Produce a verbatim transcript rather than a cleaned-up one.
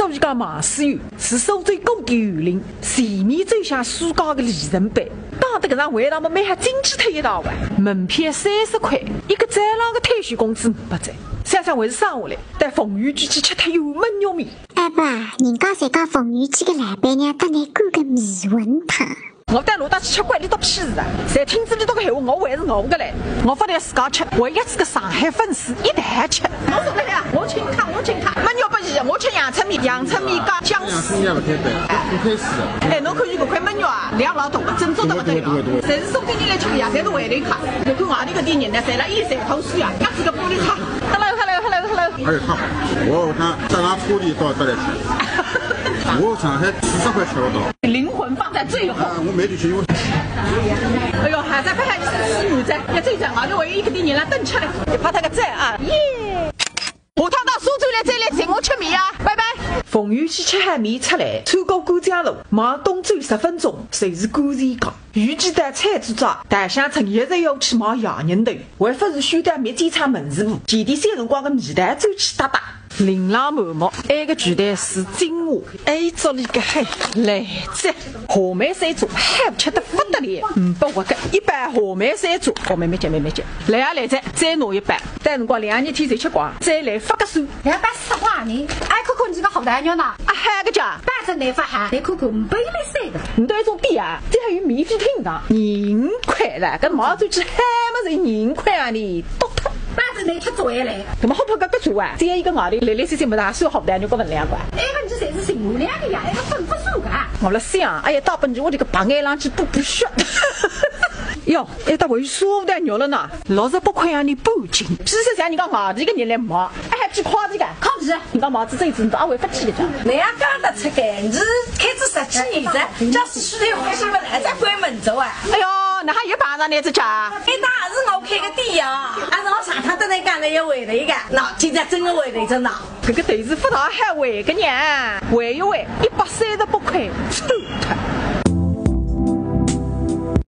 所以讲，网师园是苏州古典园林全面走向世界的里程碑。当得搿场会堂么，蛮好进去脱一道哇。门票三十块，一个早浪个退休工资五百块，想想还是省下来，到凤游记去吃脱一碗焖肉面。哎爸，人家侪讲凤游记个老板娘搭侬灌个迷魂汤。 我带侬带去吃，关侬屁事啊！侪听仔侬搿个闲话，我还是我个嘞。我勿但自家吃，还约仔个上海粉丝一道吃。我说个呀，我请客，我请客。焖肉勿是，我吃阳春面，阳春面加姜丝。阳春面勿开饭，勿开水啊。哎，侬看伊搿块焖肉啊，量老大个，正宗得勿得了。对对对对。侪是苏州人来吃个呀，侪是回头客。侬看外头搿点人呢，侪辣一直在偷笑啊，夹仔个玻璃汤。Hello，hello，hello，hello。哎，太好了，我下趟带上车里到这里去。我上海四十块吃勿到。灵魂放在最后。啊，我没力气，因为哎哟，还在拍，还是女仔，要这一张啊，就我一个点人来等吃嘞，你拍他个赞啊，耶！下趟到苏州来再来寻我吃面啊，拜拜。凤游记吃好面出来，穿过干江路，往东走十分钟，就是观前街。游记到菜市场，大乡城一直要去买洋人头，还勿如选到面子场门市部，前点小辰光个味道再去搭搭。琳琅满目，埃个全部是精华。哎，这里个嗨，来着。 话梅山茶好吃得勿得了，五百块个一包话梅山茶，话梅梅姐，梅梅姐，来啊来着，再拿一包。到辰光两日天侪吃光，再来发个数。两包十块呢，还看看侬搿个好大肉呢。啊，好个家。包子难发哈，侬看看，五百一百三个。侬到一种店啊，这还有免费品尝，廿五块了，搿毛主席喊么是廿五块啊，你多脱。包子难吃做下来。搿么好拍搿个茶啊，只要一个外头来来去去没大算好大肉个分量个。哎，搿你侪是寻我两个呀，哎，搿分勿数个。我辣想，哎呀，到本地我这个白眼狼去补补血。哟，哎，到我又舒服点肉了呢，六十八块洋钿半斤，譬如像人家外地个人来买，哎，还几块这个，靠皮，人家买子这一次都阿会发起的。你要讲得出个，你开仔十几年了，叫是去的，我是不来再关门走啊。哎哟，那还有碰上你这家？哎，那还是我开个店呀，还是我上趟跟你讲的要回头一个，那今朝真的回头着呢。搿个头是勿大好回个呢，回一回，一百三十八块，臭脱。